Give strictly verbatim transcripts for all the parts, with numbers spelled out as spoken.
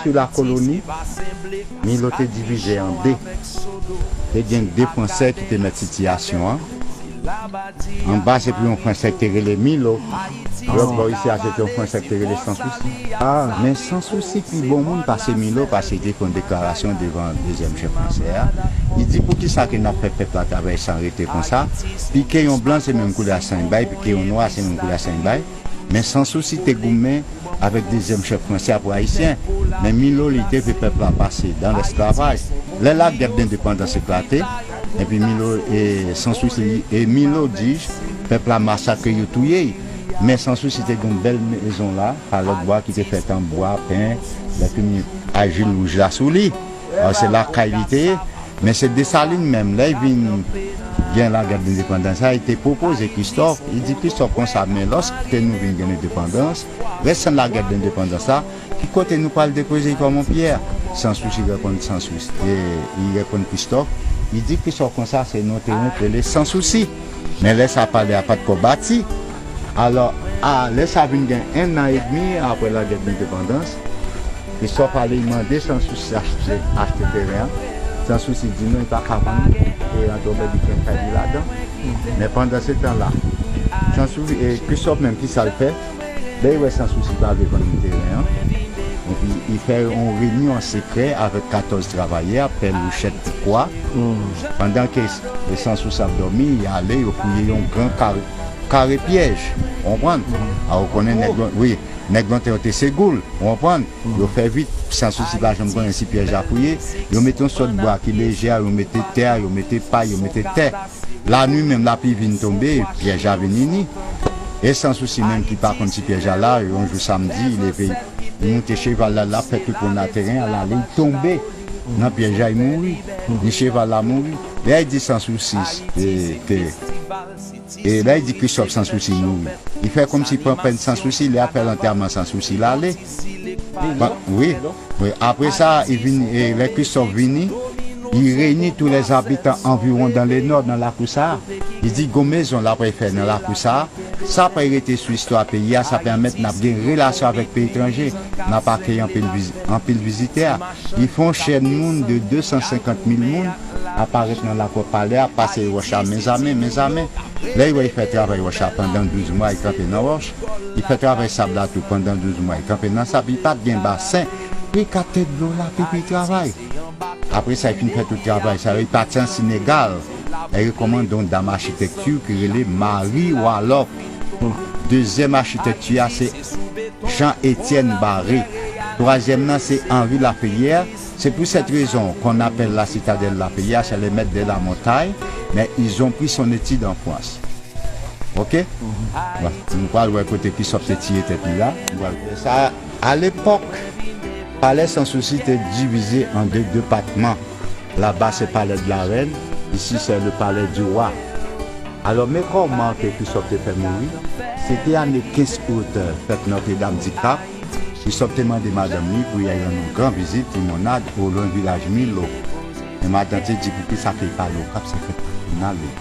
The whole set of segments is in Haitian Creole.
Sou la koloni, Milo te divize an de. Te gen de Fransè ki te mèt sitiyasyon an. Anba, se pou yon Fransè ki te rele Milo. Lòt bò isi a, se te yon Fransè ki te rele Sansousi. Men Sansousi pi bon moun pase Milo, paske li te fè yon deklarasyon devan dezyèm chèf fransè a. Li di, poukisa ke n ap fè pèp la travay san rete konsa? Pike yon blan, se menm koulè a san l bay, pike yon nwa, se menm koulè a san l bay. Men Sansousi te goumen avèk dezyèm chèf fransè a pou ayisyen. Men Milo, li te vle pèp la pase dan lesklavaj. Lè lagè dendepandans eklate, epi Milo, e, Sansousi, e Milo, dis, pèp la masakre yo, touye y. Men Sansousi te gen yon bèl mezon la, pa lòt bò a ki te fèt an bwa, pen, lè fini ajil wouj la sou li. Alò, se lakay li te ye. Men se Desalin menm, lè l vin gen lagè dendepandans la, li te pwopoze Kristòf, li di Kristòf konsa, men lòske nou vin gen lendepandans, resan lagè dendepandans la, ki kote nou pral depoze l kòm yon pyè? Sansousi reponn Sansousi, e, li reponn Kristòf, li di Kristòf konsa, se yon teren k rele Sansousi. Men lè sa pale a pa t ko bati. Alò, a, lè sa vin gen en an edmi apre lagè dendepandans, Kristòf ale mande Sansousi achte, achte teren an. Sansousi di non, li pa ka vann li, e an tonbe li gen kay li ladan. Men pandan se tan la, Sansousi, e Kristòf menm, ki sa l fè? Lè li wè Sansousi pa vle vann li teren an, epi li fè yon reyinyon an sekrè avèk katòz travayè, pèl, wouchèt, pikwa. Pandan ke Sansousi ap dòmi, li ale, yo fouye yon gran kare, kare pyèj. Ou konprann? A, ou konnen nèg, wi, nèg lontan yo te segoul. Ou konprann? Yo fè vit, Sansousi pa janm konnen si pyèj la fouye. Yo mete yon sòt bwa ki lejè, yo mete tè, yo mete pay, yo mete tè. Lanwi menm, lapli vin tonbe, pyèj la vin ini. E Sansousi menm ki pa konn si pyèj la la, yon jou samdi, li leve, li moute cheval la, l ap fè tout wonn a teren an, l ale, li tonbe nan pyèj la, li mouri. Ni cheval la mouri. Lè li di Sansousi, e, ke, e lè li di Kristòf Sansousi mouri, li fè kòmsi pran pèn Sansousi, lè y ap fè lantèman Sansousi, l ale. Wi. Wi, apre sa, li vin, e, lè Kristòf vini, li reyini tou lè zabitan anviwon dan le nò nan lakou sa a. Li di, gon mezon l ap fè nan lakou sa a. Sa pral rete sou istwa peyi a, sa pèmèt n ap gen relasyon avèk peyi etranje. N ap akeyi anpil viz-, anpil vizitè. Li fè yon chèn moun de de san senkant mil moun aparèt nan lakou palè a, pase wòch la men a men, men a men. Lè li wè li fè travay wòch la pandan douz mwa, li kanpe nan wòch. Li fè travay sab la tou pandan douz mwa, li kanpe nan sab, li pa t gen basen. Li ka tèt dlo la, pipi travay. Apre sa, li fin fè tout travay sa yo, li pati an Senegal. Li rekòmande yon dam achitekti ki rele Marie Walloc. Dezyèm achitekti a, se Jean Etienne Barré. Twazyèm nan, se Henri Lafayette. C'est pour cette raison qu'on appelle la citadelle Lafayette, c'est le maître de la montagne, mais ils ont pris son étude en France. Ok? Bon, nou pral wè kote Kristòf te tiye tèt li la. Nou pral wè sa. A lepòk, palè Sansousi te divize an de depatman. Laba se palè de la rèn, isi se le palais du roi. Alò, men kòman ke Kristòf te fè mouri. Se te ane kenz out, fèt Nòtredam di Kap. Kristòf te mande madanm li pou y al rann yon gran vizit Limonad, olwen vilaj Milo. Men madanm te di poukisa ke l pa ale Okap, se fèt patwonal li.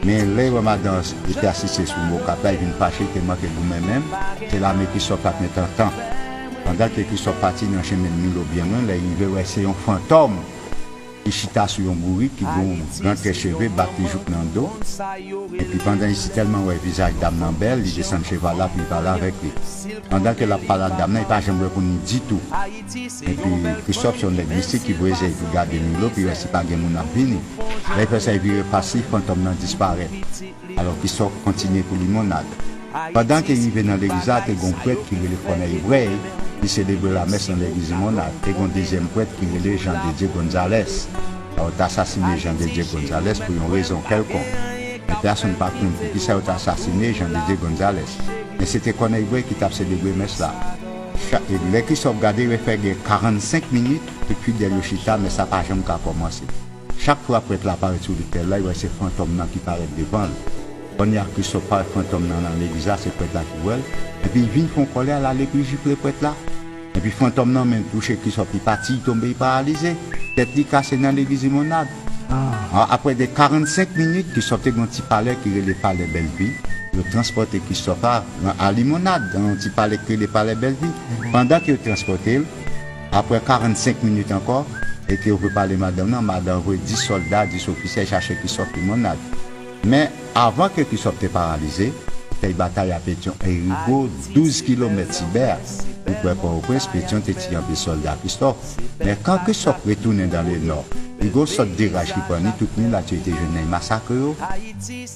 Men lè l wè madanm an te asiste sou mo Okap la, li vin fache, li te manke goumen menm, se lame Kristòf t ap met antan. Pandan ke Kristòf pati nan chemen Milo byen lwen, lè l rive, wè se yon fantòm ki chita sou yon bourik ki gen yon gran tè cheve, bat li jouk nan do. Epi pandan li sitèlman wè vizaj dam nan bèl, li desann cheval la pou li pale avèk li. Pandan ke l ap pale ak dam nan, li pa janm reponn li ditou. Epi Kristòf se yon nèg mistik ki voye zye l pou gade Milo, pou wè si pa gen moun ap vini. Lè l fè sa, li vire fas li, fantòm nan disparèt. Alò, Kristòf kontinye pou Limonad. Pandan ke l rive nan legliz la, te gen yon prèt ki rele Kònèy Brèy, ki selebre lamès nan legliz Limonad. Te gen yon dezyèm prèt ki rele Jean de Dieu Gonzalez. Alò, yo t asasine Jean de Dieu Gonzalez pou yon rezon kèlkonk. Men pèsonn pa t konn poukisa yo t asasine Jean de Dieu Gonzalez. Men se te Kònèy Brèy ki t ap selebre mès la. Cha-, e lè Kristòf gade, yo fè gen karannsenk minit, tout fidèl yo chita, mès la pa janm ka kòmanse. Chak fwa prèt la parèt sou lotèl la, li wè se fantòm nan ki parèt devan l. Kounye a, Kristòf pa wè fantòm nan nan legliz la, se prèt la ki wè l. Epi li vin fè yon kòlè, l ale pou l jifle prèt la. Epi fantòm nan menm touche Kristòf, li pati, li tonbe, li paralize. Tèt li kase nan legliz Limonad. A, aprè de karannsenk minit, Kristòf te gen yon ti palè ki rele Palè Bèlvi. Yo transpòte Kristòf a, a Limonad, nan yon ti palè ki rele Palè Bèlvi. Pandan ke yo transpòte l, Apre karannsenk minit ankò, e ke yo prepare madanm nan, madanm voye dis sòlda, dis ofisyè chache Christophe Limonad. Men, avan ke Christophe te paralize, batay a Petyon e Rigo, douz kilomèt Sibè, pou kwè Pòtoprens, Petyon te tiye anpil sòlda Christophe. Men kan Christophe retounen dan le nò, Rigo sòt de raj ki pran li, tout milat yo te jwenn nan masakre yo.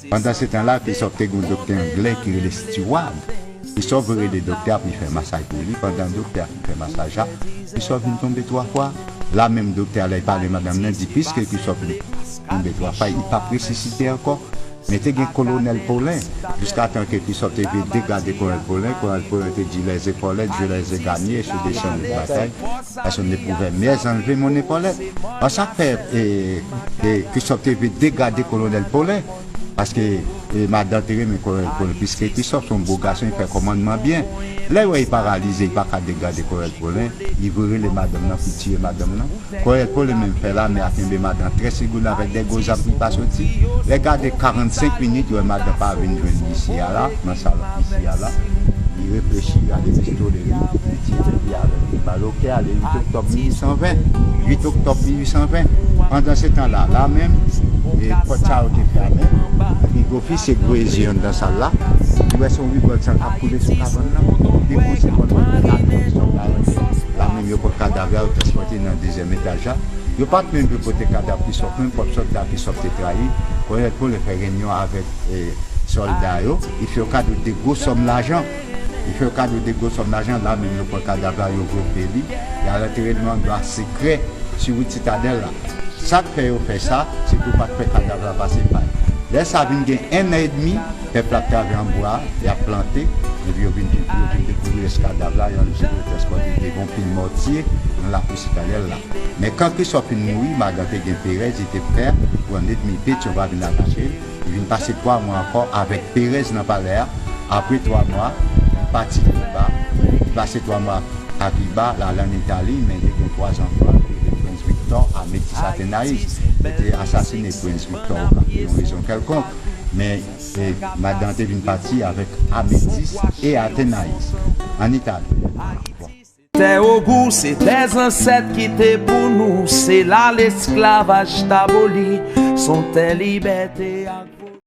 Pandan se tan la, Christophe te gen yon doktè anglè ki rele Stewart. Christophe rele doktè a pou li fè masaj pou li. Pandan doktè a fin fè masaj la, Christophe vin tonbe twa fwa. La menm doktè a, lè l pale madanm nan, di piske Christophe vin tonbe twa fwa, li p ap resisite ankò. Men te gen kolonèl Paulin. Jiskatan ke Christophe te vle degrade kolonèl Paulin, kolonèl Paulin te di les épaulettes, je les ai gagnées sur des champs de bataille. Parce qu'on ne pouvait mieux enlever mon épaulette. An sa k fè e, e, Christophe te vle degrade kolonèl Paulin. Paske e, madanm te renmen kolonèl Paulin, piske Christophe se yon bo gason, li fè kòmandman byen. Lè yo wè li paralize, li pa ka degrade kolonèl Paulin, li voye rele madanm nan pou tiye madanm nan. Kolonèl Paulin menm fè lame a kenbe madanm trè sigoud avèk de gwo zam pou li pa soti. Lè gade karannsenk minit, yo wè madanm pa vin jwenn li isi a la, nan sal isi a la. Li reflechi, gade pistole li, li tire li avèk li bal o kè a, le uit oktòb mil uit san ven. Uit oktòb mil uit san ven. Pandan se tan la, la menm, e, pòt sa yo te fèmen. Epi gwo fisye gwo ezi anndan sal la. Li wè se yon rigòl san k ap koule sou kabann nan. Li depoze kò l, li fè lame, sòlda yo te. La menm yo pran kadav la, yo transpòte nan dezyèm etaj la. Yo pa t menm vle pote kadav Christophe, menm pwòp sòlda Christophe te trayi. Kolonèl Paulin fè reyinyon avèk e, sòlda yo, li fè yo kado de gwo sòm lajan. Li fè yo kado de gwo sòm lajan, la menm yo pran kadav la, yo vlope li, y al antere l nan yon andwa sekrè sou wout Sitadèl la. Sa k fè yo fè sa, se pou pa t fè kadav la pase pay. Lè sa vin gen en an edmi, pèp la ap travay an bwa, y ap plante, epi yo vin, yo vin dekouvri rès kadav la, yo antre yo transpòte devan pil mòtye nan lakou Sitadèl la. Men kan Christophe fin mouri, madanm te gen perèz, li te pè pou an edmi Petyon pa vin atache l. Li vin pase twa mwa ankò avèk perèz nan palè a. Apre twa mwa, li pati Kiba. Li pase twa mwa a Kiba, l al ann Itali, men li te gen twa zanfan, li te Prince Victor a Métis Athénaïs. Yo te asasine Prince Victor pou yon rezon kèlkonk. Men e, madanm te vin pati avèk Amétis e Athénaïs ann Itali. Tè Ogou se tè zansèt kite pou nou, se la lesklavaj t aboli, s on tè libète ak